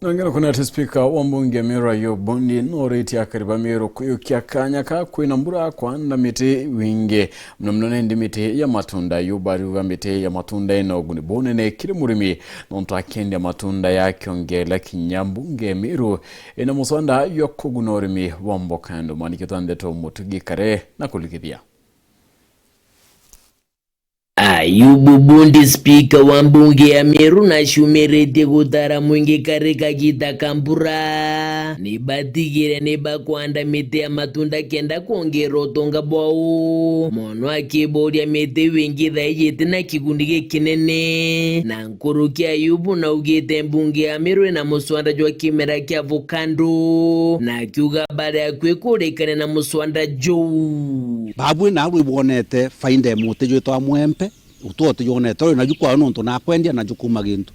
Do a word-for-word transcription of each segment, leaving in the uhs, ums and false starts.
Nongera kuna ati spika wa mbunge ya Meru Ayub Bundi noritie akari ba Meru kwiyukia kanya ka kwina mbura kwanda miti wingi, muno muno nindi miti ya matunda. Ayub ariuga miti ya matunda ina uguni bunene kiri murimi, nontu akiendia matunda ya kiongeela kinya mbunge ya Meru ina muswanda jwa kuguna urimi bwa mboka. Ndo mwandikitwa ndeto Mutugi Kare na kulikithia. Ayubu Bundi, spika wa mbunge ya Meru, nacumiritie gutara mwingi kari kagita ka mbura, ni batigire ni bakwanda miti ya matunda kenda kwongera utonga bwao, mono akiburia miti iu ingi thaiji iti na kiguni gikinene. Na nkuruki, Ayubu naugite mbunge ya Meru ina muswanda jwa kimera kia avocado, na akiuga bari akui kurikania na muswanda juu. Babu nawe ibwonete faida ya muti jwitwa mwembe, utu uti jwonete, uri naju kwao nontu nakwendia naju kuma gintu.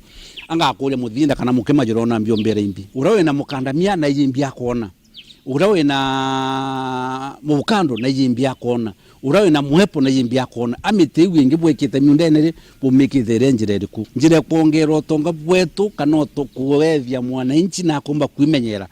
Angakuria muthinda kana mukima jurona mbio mbere imbi. Uria wina mukandamia na iji imbi akwona. Uria wina mukando na iji imbi akwona. Uria wina mwepo na iji imbi akwona. A miti iu ingi bwikite miundene ri, bumikite iria njira iriku? Njira ya kwongera utonga bwetu kana utu-, kuethia mwananchi na akumba kwimenyera.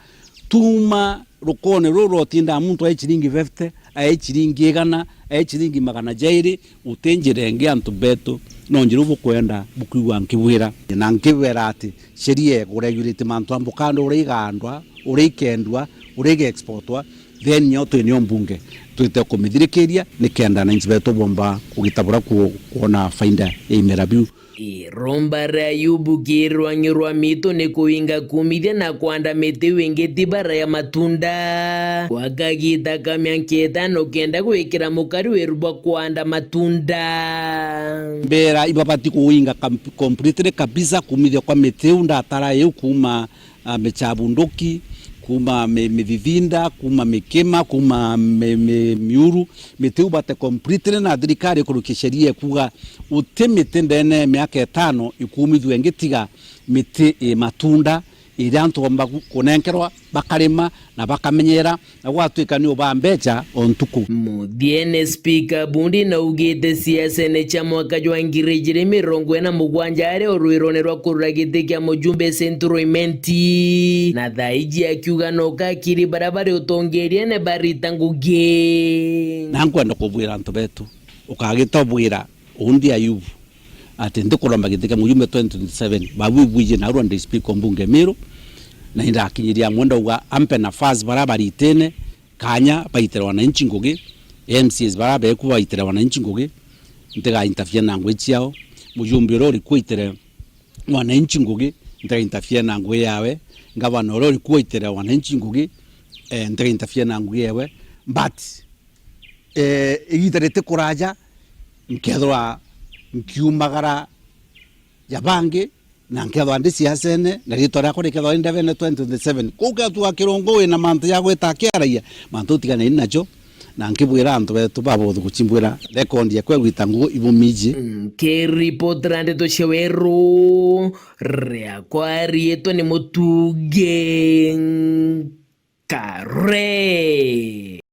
Tuma rukone ruru rwa utindaa muntu ai ciringi fifty, ai ciringi igana, ai ciringi magana jairi, uti njira ingi antu betu, no njira iu bukwenda bukwigua nkibwira. Na nkibwira ati sheria ikuregulate mantu a mbukando uria igandwa, uria ikendwa, uria igeexportwa, then nio twinio mbunge twite kumithirikiria nikenda ananchi betu bomba kugita bura ku-, kwona faida ya imera biu. Iromba ria Ayubu ki rwang'i rwa mitu ni kuinga kumithia na kwanda miti wingi ti bara ya matunda. Gwa kagita ka miaka itano kenda gwikira mukari wiru bwa kwanda matunda. Mbera ibabati kuinga kam-, completely kabisa kumithia kwa miti iu ndatara iu kuma ah, michabunduki, kuma mi-, mithitinda, kuma mikima, kuma mi-, mi-, miuru, miti iu bate completely, na thirikari ikurukia sheria ikuga uti miti ndene ya miaka itano ikumithua ingi tiga miti i matunda, iria antu bomba ku-, kunenkerwa, bakarima na bakamenyera, na gwatwika ni ubaa mbecha o ntuku. Muthiene, spika Bundi naugite ciasene cia mwaka jwa ngiri ijiri mirongo ina mugwanja ari o rwirone rwa kurura giti kia mujumbe Central Imenti, na thaiji akiuga no kakiri baria bari utongeriene barita ngugi. Na nkwenda kubwira antu betu, ukagita ubwira undi Ayubu ati ndikuromba giti kia mujumbe twenty twenty-seven. Babu ibwiji narua ndi spika o mbunge Miru, na indakinyiria amwe ndauga ampe nafasi baria baritene kanya baitire wananchi ngugi, M C As baria beku baitire wananchi ngugi, ntiga interfere na ngugi ciao. Mujumbe uria uriku aitire wananchi ngugi, ntiga interfere na ngugi yawe. Ngavana uria uriku aitire wananchi ngugi, eh, ntiga interfere na ngugi yawe. But eh, igita riti kuraja, nkethirwa nkiumagara ja bangi, na nkethirwa ndi ciasene, na ritwa riakwa rikethirwa ri ndevene twenty twenty-seven. Kuu kethirwa kirungu wina mantu ja gwita akiaragia, mantu utiganeni najo, na nkibwira antu betu babothe guchimbwira rekondi ekwe gwita ngugi ibumiji. Nkiripotera ndeto cia weru, riakwa riitwa ni Mutugi Kare.